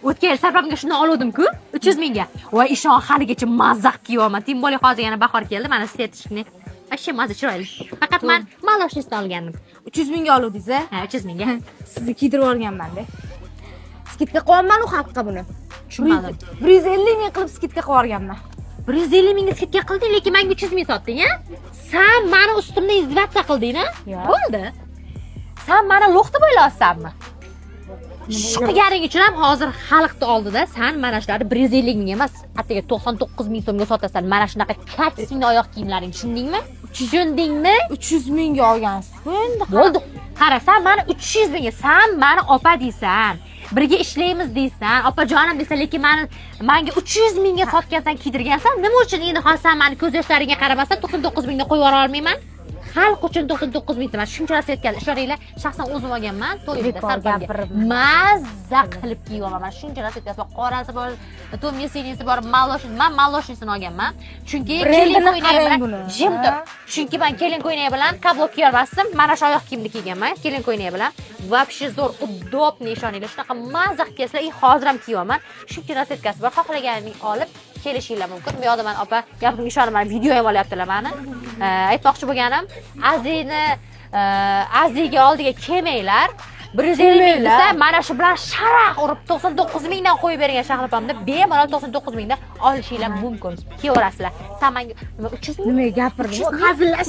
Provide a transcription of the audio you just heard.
O'tgan yil sarpamga shundan oluvdim-ku, 300 mingga. Voy, ishon, haligacha mazza qilib kiyyapman. Тем более hozir yana bahor keldi, mana сеточный. Вообще mazza, chiroyli. Faqat man молочный sidan olgandim. 300 mingga oluvdingiz, a? Ha, 300 mingga. Sizni kiydirib olganman-da. Скидка qilyapman u xalqqa buni. Tushunmadim. 150 ming qilib скидка qilib yuborganman. 150 mingga скидка qilding, lekin menga 300 ming sotding, a? San mani ustimda издеваться qilding, a? Yo'q. Bo'ldi. San mani лох deb o'ylayapsanmi? Shu qilganing uchun ham hozir xalqni oldida san mana shularni 150 ming emas, atigi 99 ming so'mga sotasan. Mana shunaqa качественный oyoq kiyimlaring, tushundingmi? Tushundingmi? 300 mingga olgansiz-ku endi. Bo'ldi. Qara, san mani 300 mingga, san mani opa deysan. Birga ishlaymiz deysan, opajonim deysan, lekin mani menga 300 mingga sotgansan, kiydirgansan. Nima uchun endi hozir san mani ko'z yoshlaringga qaramasdan 99 mingga qo'yib yubora olmayman? Xalq uchun 99 ming emas, shuncha narsa aytgan. Ishoninglar, shaxsan o'zim olganman to'yimda Bekor sarpamga. gapirib. Mazza qilib kiyyapman. Mana shuncha narsa aytgan. Qorasi bor, тёмный-синий si bor, молочный. Man молочный sini olganman. Chunki kelin Brendini ko'ylagi qarang bilan buni. Jim tur. Ha? Chunki man kelin ko'ylagi bilan каблук kiyolmasdim. Mana shu oyoq kiyimni kiyganman kelin ko'ylagi bilan. Вообще zo'r, удобный, ishoninglar. Shunaqa mazza qilib kiyasizlar. И hozir ham kiyyapman. Shuncha расцветка si bor. Xohlaganing olib kelishinglar mumkin. Bu yoqda man opa gapimga ishonib, mana video ham olyaptilar mani. Aytmoqchi bo'lganim, Azini Aziga oldiga kelmanglar. 150 ming desa, mana shu bilan sharaq urib 99 mingdan qo'yib bergan Shahlopamda bemalol 99 mingdan olishinglar mumkin. Kiyaverasizlar. San menga nima, 300 ming? Nimaga gapirdim? 300 ming? Hazillash.